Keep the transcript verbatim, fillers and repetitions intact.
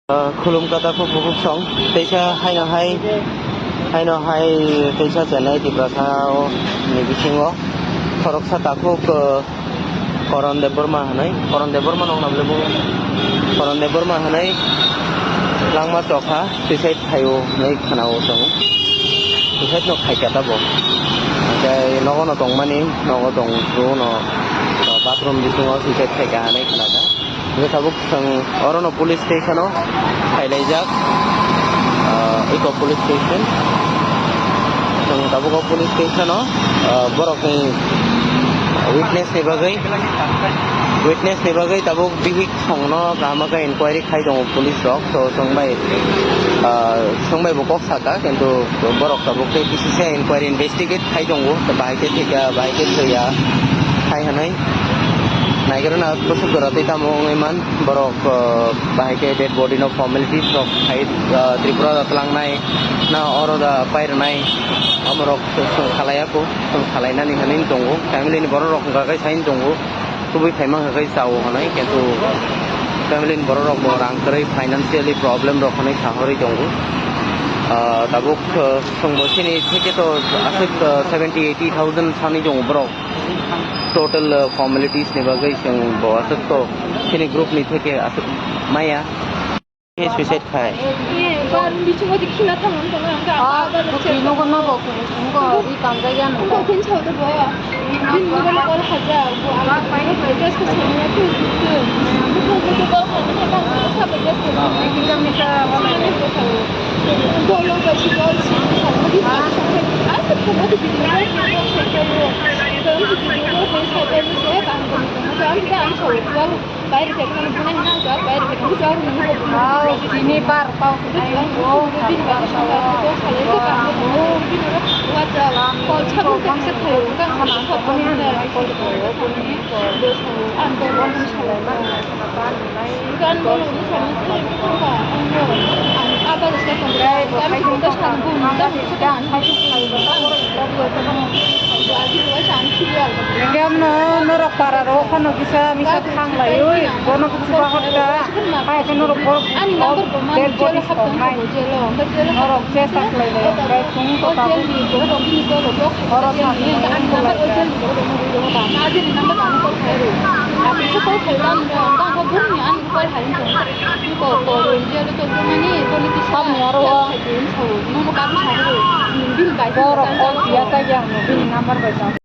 Ah, khulum kata kho bukhuk song, teisa haino hai, haino hai teisa Chennai Tiprasa o ni bisingo khoroksa takhuk, ah, Koron Debbarma hwnwi, Koron Debbarma nokna bwlai bo, Koron Debbarma hwnwi langma chokha suicide khaio hwnwi khwnao chwng. Suicide no khaikha tabuk. Hwnkhe nogo no tongmani, nogo tong, nogo no bathroom bisingo suicide khaikha hwnwi khwnakha. Hwnkhe tabuk chwng orono police station o phailaijak, ah, eko police station. Chwng tabuk o police station o, ah, borokni witness ni bagwi, witness ni bagwi tabuk bihik songno kaham khe inquiry khai tongo police rok. So, chwng bai, ah, chwng bai bo kok saka, kintu borok tabuk tei kisi se inquiry investigate khai tongo, bahai khe thwikha, bahai khe thwiya hai hwnwi. Naigrana bwswk jora tei tamo wngwi man borok, ah, bahai khe dead body no formalities rok khai, ah, Tripura da tlangnai na oro da pairwnai, amorok chwng khalaiya kho, chwng khalainani hwnwi tongo, family ni borok rok hwnkha khe sai tongo. Kubui phaima hwnkhe chao hwnwi, kintu family ni borok rok bo rang kwrwi, financially problem rok hwnwi sahorwi tongo. Ah, tabuk, ah, chwngbo chini theke to aswk, ah, seventy eighty thousand sanwi tongo borok. Total, ah, formalities ni bagwi chwngbo aswk to chini group ni theke aswk maya. Suicide khai. Eh, ba, bisingo di khina thangmani tongo, ang khe ah, aba bwkhi se nogo nogo, nogo ri kanjak ya nung. Nogo khin sao de bo. Bini mobile call khaijak, bo ang bai bai gas ko sani ya tu tu. Bo ko ko call khaijak, ang ko sa bai gas ko. Kisa misa wala. Dolo bai si dol si sa. Ang ko ko ko video ko sa ko. Ko video ko sa ko se bang ko. Ang ko ang sao. Baire khe phano bunai hwnna ang chwk, baire khe phano chwk nini bo. Hao, chini bar pao se nai bo, bini bar pao. Bini oro WhatsApp call sabuk khe kisa khaio, hwnkhe ang khe kok kok ni hwnwi kok kok ni. Ang khe kok ni sao. Hwnkhe ang bono hwnwi sao. Ang aba rwkha tongo. Ang khe kok ni sao. Ang khe kok ni sao. Hwnkhe ano norok para rok phano kisa misa thanglaiwi, bono khe chubahotka, hai khe norok bo ani number bo mani dead body jail o haptong tongnai. Jail o, hwnkhe jail o norok haptong chesta khlailai, hwnkhe chwng to tabuk jail ni borok rok bini borok rok oro thani ani number o jail ni borok rok no rwi rw kha. Ani number ang call khai rw. Ang kisa call khai rw, ang khe bumni ani call khai rw. Ko, ko, jail o tongmani, bono kisa. Tamni aro o. Nono kabu sari rw. Bini bai borok call ya sa ya, bini number bai sa.